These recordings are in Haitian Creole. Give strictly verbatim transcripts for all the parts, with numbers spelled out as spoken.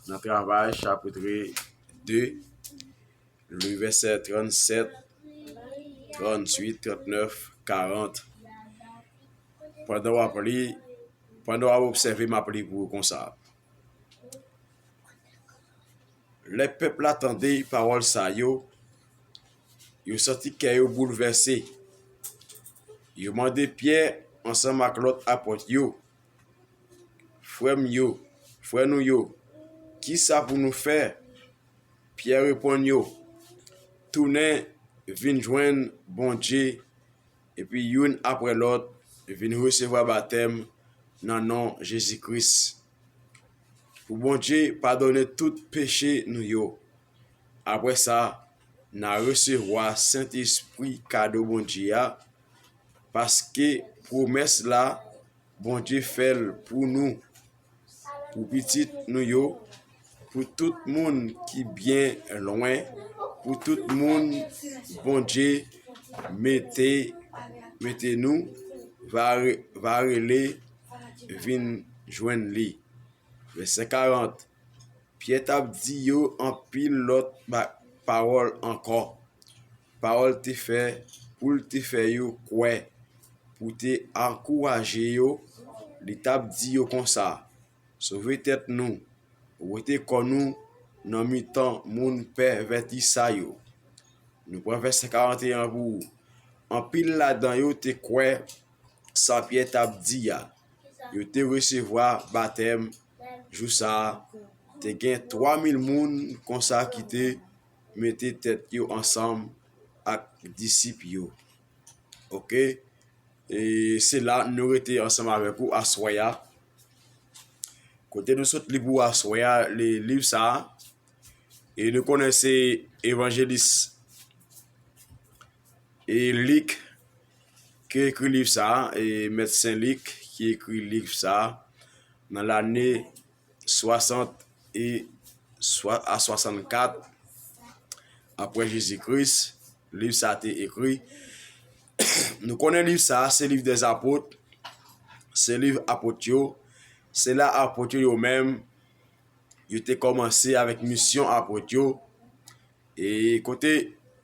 nan Travay, chapit de, li vèsè trannsèt, trannuit, trannèf, karant. Pandan w ap li, pandan w ap obsève, m ap li pou ou konsa. Lè pèp la tande pawòl sa yo, yo santi kè yo boulvèse. Yo mande Pyè ansanm ak lòt apot yo, "Frè m yo, frè nou yo, kisa pou nou fè?" Pyè reponn yo, "Tounen vin jwenn Bondye, epi youn apre lòt vin resevwa batèm nan non Jezi Kris, pou Bondye padone tout peche nou yo. Apre sa, n a resevwa Sentespri kado Bondye a, paske pwomès la Bondye fè l pou nou, pou pitit nou yo, pou tout moun ki byen lwen, pou tout moun Bondye mete, mete nou, va, re- va rele vin jwenn li." Vèsè karant. Pyè t ap di yo anpil lòt ba- pawòl ankò. Pawòl te fè pou l te fè yo kwè, pou te ankouraje yo, li t ap di yo konsa, "Sove tèt nou, wete kò nou nan mitan moun pèvèti sa yo." Nou pran vèsè karant e en pou ou. Anpil ladan yo te kwè sa Pyè t ap di a. Yo te resevwa batèm jou sa a. Te gen twa mil moun konsa ki te mete tèt yo ansanm ak disip yo. Oke? E se la nou rete ansanm avèk ou aswè a. Kote nou sot li pou aswè a, li- liv sa a. E nou konnen se evanjelis e Lik ki ekri liv sa a, e Medsen Lik ki ekri liv sa a nan lane swasant e swa- a swasannkat apre Jezi Kris, liv sa a te ekri. Nou konnen liv sa a se liv dèzapot, se liv apot yo, se la apot yo yo menm yo te kòmanse avèk misyon apot yo. E kote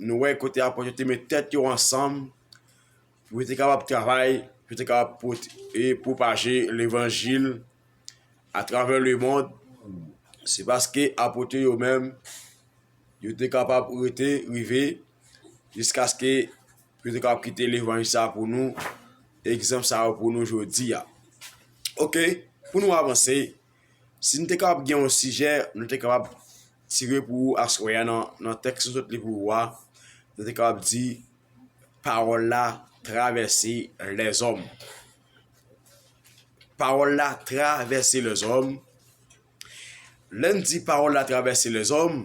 nou wè kote apot yo te met tèt yo ansanm pou yo te kapab travay, pou yo te kapab pot- e pwopaje levanjil atravè lemonn. Se paske apot yo menm, yo te kapab rete, rive, jiskaske yo te kapab kite levanjil sa a pou nou, egzanp sa yo pou nou jodi a. Oke, pou nou avanse, si n te kapab gen yon sijè, nou te kapab tire pou ou aswè a nan, nan tèks nou sot li pou ou a, nou te kapab di, pawòl la travèse lèzòm. Pawòl la travèse lèzòm. Lè n di pawòl la travèse lèzòm,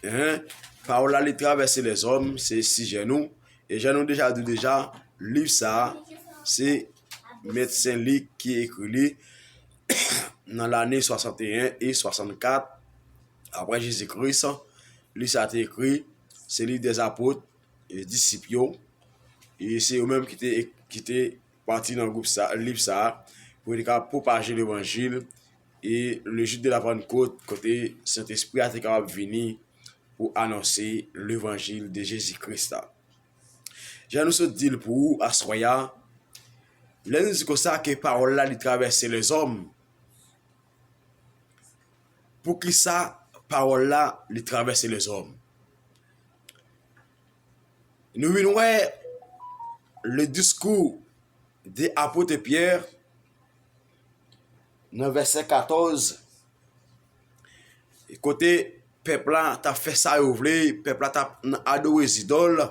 en, pawòl la li travèse lèzòm, se sijè nou. E jan nou deja di deja, liv sa a, se Medsen Lik ki ekri li nan lane swasant e en e swasannkat apre Jezi Kris. Liv sa a te ekri, se liv dèzapot, e disip yo. E se yo menm ki te, ki te pati nan gwoup sa, liv sa a, pou yo te kapab pwopaje levanjil, e le jou de la Pannkot, kote Sentespri a te kapab vini pou anonse levanjil de Jezi Kris la. Jan nou sot di l pou ou aswè a, lè nou di konsa ke pawòl la li travèse lèzòm, poukisa pawòl la li travèse lèzòm? Nou vin wè le diskou de apot Pyè nan vèsè katòz, kote pèp la t ap fè sa yo vle, pèp la t ap adore zidòl,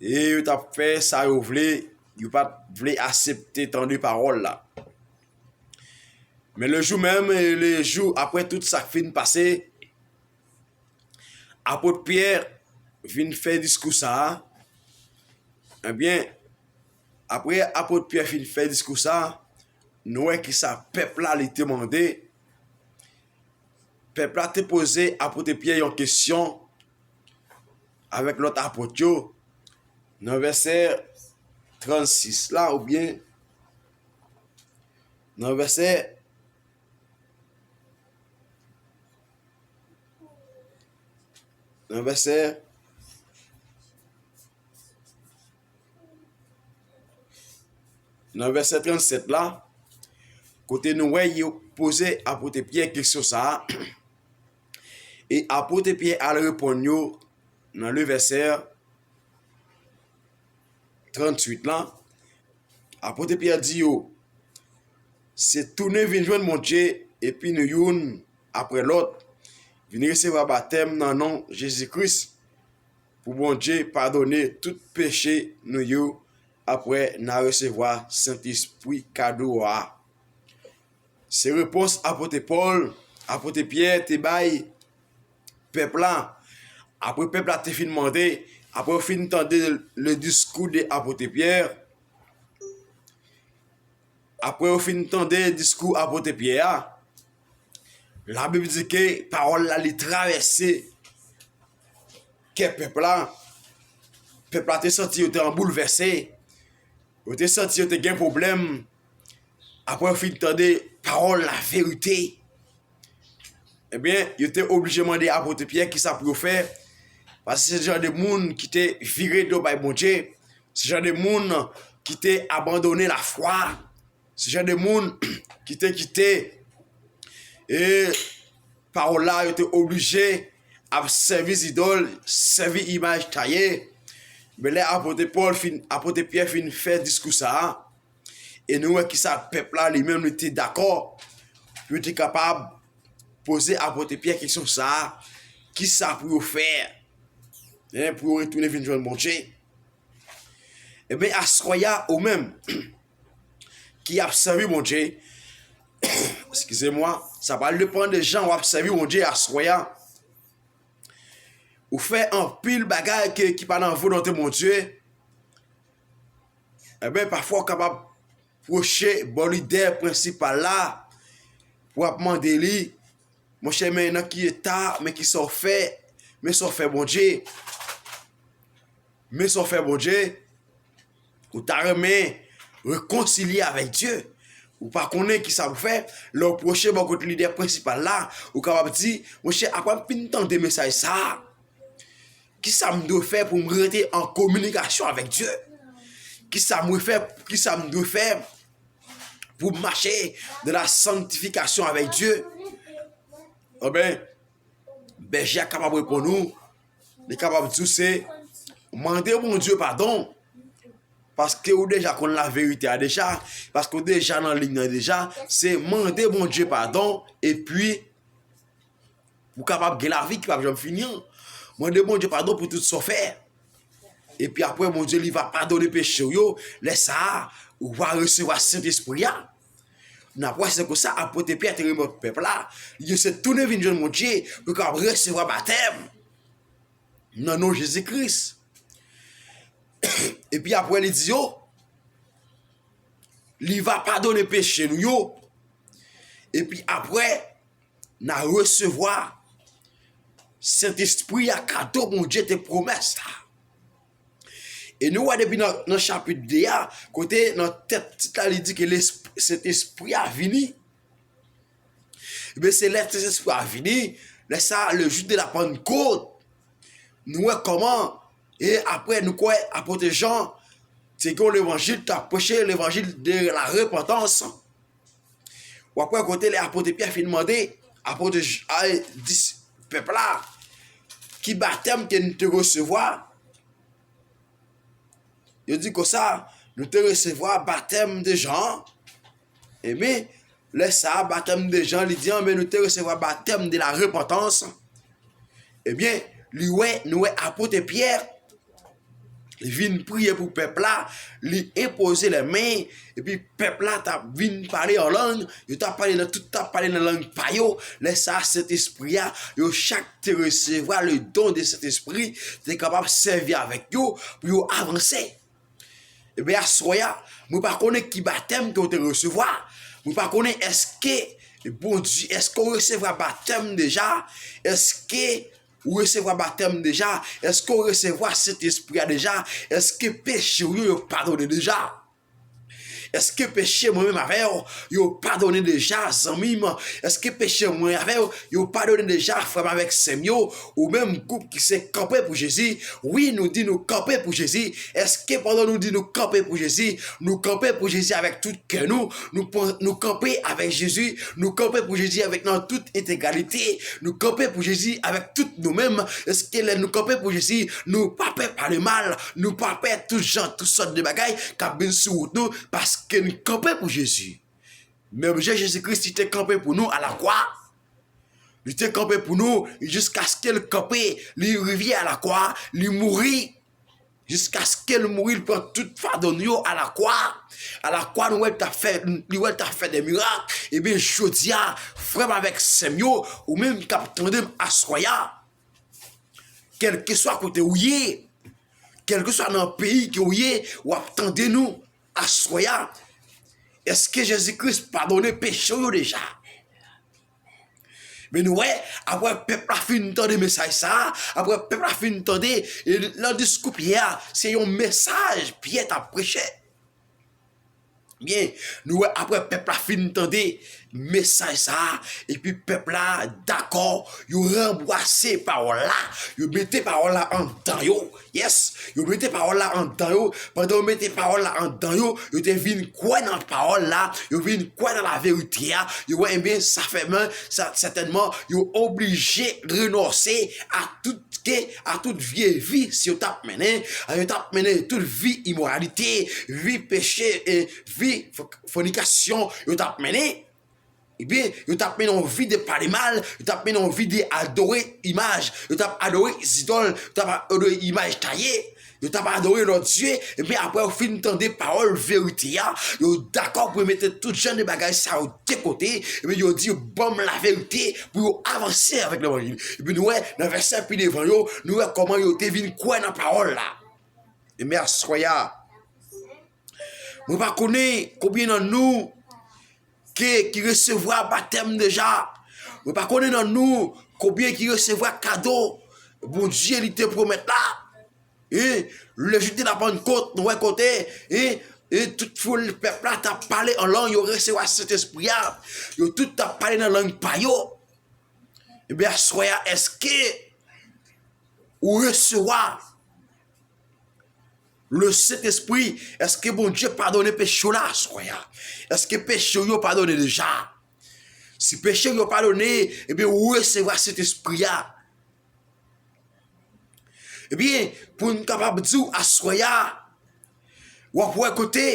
e yo t ap fè sa yo vle, yo pa t vle aksepte tande pawòl la. Men le jou menm, e le jou apre tout sa k fin pase, apot Pyè vin fè diskou sa a. Ebyen, apre apot Pyè fin fè diskou sa a, nou wè kisa pèp la li te mande. Pèp la te poze apot Pyè yon kesyon avèk lòt apot yo nan vèsè trannsis la, oubyen nan vèsè nan vèsè, nan vèsè trannsèt la, kote nou wè yo poze apot Pyè kesyon sa a, e apot Pyè al reponn yo nan le vèsè trantuit la, apot Pyè di yo, se tounen vin jwenn Bondye, epi nou youn apre lòt, vin resevwa batèm nan non Jezi Kris, pou Bondye padone tout peche nou yo, apre n a resevwa Sentespri kado a. Se repons apot Pòl, apot Pyè te bay pèp la. Apre pèp la te fin mande, apre yo fin tande le diskou de apot Pyè, apre yo fin tande diskou apot Pyè a, Labib di ke pawòl la li travèse kè pèp la. Pèp la te santi yo te an boulvèse. Yo te santi yo te gen pwoblèm. Apre yo fin tande pawòl la verite, ebyen, yo te oblije mande apot Pyè kisa pou yo fè. Paske se jan de moun ki te vire do bay Bondye. Se jan de moun ki te abandone lafwa. Se jan de moun ki te kite, e, pawòl la, yo te oblije ap sèvi zidòl, sèvi imaj taye. Men lè apot Pòl fin, apot Pyè fin fè diskou sa a, e nou wè kisa pèp la li menm li te dakò pou yo te kapab poze apot Pyè kesyon sa a, kisa pou yo fè, en, pou yo retounen vin jwenn Bondye? Ebyen, aswè a, ou menm ki ap sèvi Bondye, eskize mwa, sa pral depann de jan w ap sèvi Bondye aswè a. Ou fè anpil bagay ke, ki pa nan volonte Bondye, ebyen, pafwa w kapab pwoche bò lidè prensipal la pou w ap mande li, monchè, men nan ki eta, men kisa w fè, men sa w fè Bondye, men sa w fè Bondye, ou ta renmen rekonsilye avèk Dye. Ou pa konnen kisa pou fè, lè w pwoche bò kote lidè prensipal la, ou kapab di, monchè, apre m fin tande mesaj sa a, kisa m dwe fè pou m rete an kominikasyon avèk Dye? Kisa m dwe fè, kisa m dwe fè pou m mache dans la sanctification avec Dieu? Anben, bèje a kapab reponn ou, li kapab di w se mande Bondye padon, paske ou deja konn laverite a deja, paske ou deja nan liy nan deja, se mande Bondye padon, epi pou w kapab gen lavi ki p ap janm fini an. Mande Bondye padon pou tout sa w fè. Epi apre, Bondye li va padone peche w yo. Lè sa a, ou va resevwa Sentespri a. N ap wè se konsa apot Pyè te reponn pèp la. Li di yo se tounen vin jwenn Bondye pou yo kapab resevwa batèm nan non Jezi Kris. Epi apre, li di yo, li va padone peche nou yo. Epi apre, n a resevwa Sentespri a, kado Bondye te pwomèt la. E nou wè depi nan, nan chapit de a, kote nan tèt tit la, li di ke Lesp-, Sentespri a vini. Ebyen, se lè Sentespri a vini, lè sa, le jou de la Pentecôte, nou wè kòman, e apre, nou kwè apot Jan te gen yon levanjil, t ap preche levanjil de la repantans. W ap wè kote lè apot Pyè fin mande, apot J-, a, di pèp la, ki batèm ke nou te resevwa? Yo di konsa, nou te resevwa batèm de Jan an. Ebyen, lè sa a, batèm de Jan, li di, anben, nou te resevwa batèm de la repantans. Ebyen, li wè, nou wè apot Pyè, li vin priye pou pèp la, li enpoze lèmen, epi pèp la t ap vin pale an lang, yo t ap pale nan tout, t ap pale nan lang pa yo. Lè sa a, Sentespri a, yo chak te resevwa le don de Sentespri, te kapab sèvi avèk yo pou yo avanse. Ebyen, aswè a, mwen pa konnen ki batèm ke w te resevwa. Mwen pa konnen èske Bondye, èske w resevwa batèm deja? Èske ou resevwa batèm deja? Èske w resevwa Sentespri a deja? Èske peche w yo, yo padone deja? Èske peche mwen menm avè w, yo padone deja, zanmi m? Èske peche mwen avè w, yo padone deja, frè m avèk sè m yo? Ou menm, gwoup ki se Kanpe pou Jezi, wi, nou di nou kanpe pou Jezi. Èske pandan nou di nou kanpe pou Jezi, nou kanpe pou Jezi avèk tout kè nou? Nou pran, nou kanpe avèk Jezi, nou kanpe pou Jezi avèk nan tout entegralite, nou kanpe pou Jezi avèk tout nou menm? Èske lè nou kanpe pou Jezi, nou pa pè pale mal, nou pa pè tout jan, tout sòt de bagay k ap vin sou wout nou, paske n kanpe pou Jezi? Menm jan Jezi Kris, li te kanpe pou nou alakwa, li te kanpe pou nou jiskaske l kanpe, li rive alakwa, li mouri. Jiskaske l mouri, l pran tout fado nou yo alakwa. Alakwa, nou wè l t ap fè, li wè l t ap fè de mirak. Ebyen, jodi a, frè m avèk sè m yo, ou menm k ap tande m aswè a, kèlkeswa kote ou ye, kèlkeswa nan peyi ke ou ye, w ap tande nou aswè a. Èske Jezi Kris padone peche w yo deja? Men nou wè, apre pèp la fin tande mesaj sa a, apre pèp la fin tande, e, nan diskou Pyè a, se yon mesaj Pyè t ap preche. Byen, nou wè, apre pèp la fin tande mesaj sa a, epi pèp la dakò, yo ranbwase pawòl la, yo mete pawòl la anndan yo. Yes, yo mete pawòl la anndan yo. Pandan yo mete pawòl la anndan yo, yo te vin kwè nan pawòl la, yo vin kwè nan laverite a. Yo wè, ebyen, sa fè men, sa, sètènman, yo oblije renonse a tout ke, a tout vye vi si yo t ap mennen. Yo t ap mennen tout vi imoralite, vi peche, e vi fò-, fònikasyon, yo t ap mennen. Ebyen, yo t ap mennen yon vi de pale mal, yo t ap mennen yon vi de adore imaj, yo t ap adore zidòl, yo t ap adore imaj taye, yo t ap adore lòt dye. Ebyen, apre yo fin tande pawòl verite a, yo dakò pou yo mete tout jan de bagay sa yo de kote. Ebyen, yo di, "Ban m laverite pou yo avanse avèk levanjil." Ebyen, nou wè, nan vèsè pi devan yo, nou wè kòman yo te vin kwè nan pawòl la. Ebyen, aswè a, mwen pa konnen konbyen nan nou ke, ki resevwa batèm deja. Mwen pa konnen nan nou konbyen ki resevwa kado Bondye li te pwomèt la. E, lè jou de la Pannkot, nou wè kote, e, e, tout foul pèp la t ap pale an lang, yo resevwa Sentespri a. Yo tout t ap pale nan lang pa yo. Ebyen, aswè a, èske ou resevwa le Sentespri? Èske Bondye padone peche w la aswè a? Èske peche w yo padone deja? Si peche w yo padone, ebyen, ou resevwa Sentespri a. Ebyen, pou n kapab di w aswè a, w ap wè kote,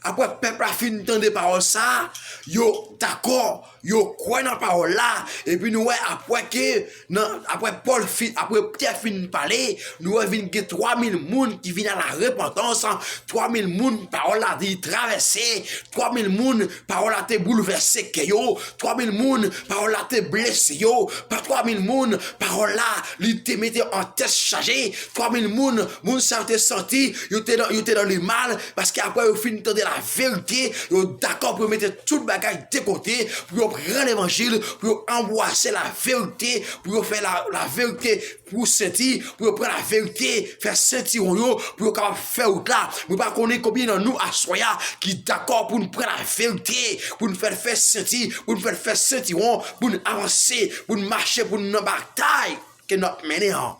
apre pèp la fin tande pawòl sa a, yo dakò, yo kwè nan pawòl la, epi nou wè apre ke, nan, apre Pòl fin, apre Pyè fin pale, nou wè vin gen twa mil moun ki vin a la repantans, twa mil moun pawòl la di travèse, twa mil moun pawòl la te boulvèse kè yo, twa mil moun pawòl la te blese yo, pa twa mil moun pawòl la li te mete an tèt chaje, twa mil moun, moun sa yo te santi yo te nan, yo te nan lemal, paske apre yo fin tande laverite, yo dakò pou yo mete tout bagay de kote, pou yo pran levanjil, pou yo anbrase laverite, pou yo fè la, laverite pou senti, pou yo pran laverite, fè sentiwon yo, pou yo kapab fè wout la. Mwen pa konnen konbyen nan nou aswè a ki dakò pou n pran laverite, pou n fè l fè senti, pou n fè l fè sentiwon, pou n avanse, pou n mache, pou n nan batay ke n ap mennen an.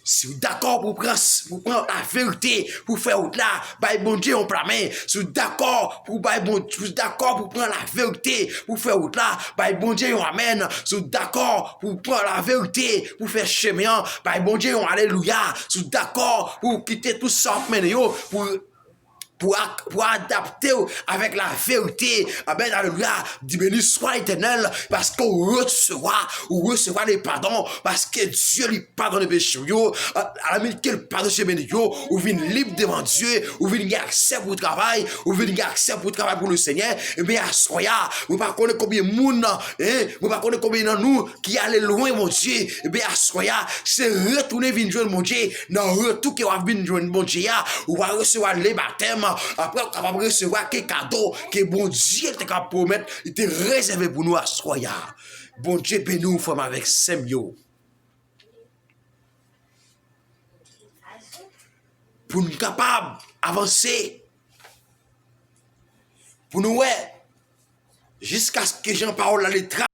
Si w dakò pou pran, pou pran laverite, pou fè wout la, bay Bondye yon pla men. Si w dakò pou bay Bon-, si w dakò pou pran laverite, pou fè wout la, bay Bondye yon amèn. Si w dakò pou pran laverite, pou fè chemen an, bay Bondye yon alelouya. Si w dakò pou kite tout sa w ap mennen yo, pou, pou ak-, pou adapte w avèk laverite. Amèn, alelouya. Di, "Beni swa Letènèl, paske w resevwa, w resevwa le padon, paske Dye li padone peche w yo, a, alamit ke l padone chemen yo, ou vin lib devan Dye, ou vin gen aksè pou travay, ou vin gen aksè pou travay pou Lesenyè." Ebyen, aswè a, mwen pa konnen konbyen moun, en, mwen pa konnen konbyen nan nou ki ale lwen Bondye. Ebyen, aswè a, se retounen vin jwenn Bondye. Nan retou ke w ap vin jwenn Bondye a, ou va resevwa le batèm. Apre, ou kapab resevwa ke kado ke Bondye te ka pwomèt, li te rezève pou nou aswè a. Bondye beni w, frè m avèk sè m yo. Pou n kapab avanse, pou nou wè, jiskaske jan pawòl la li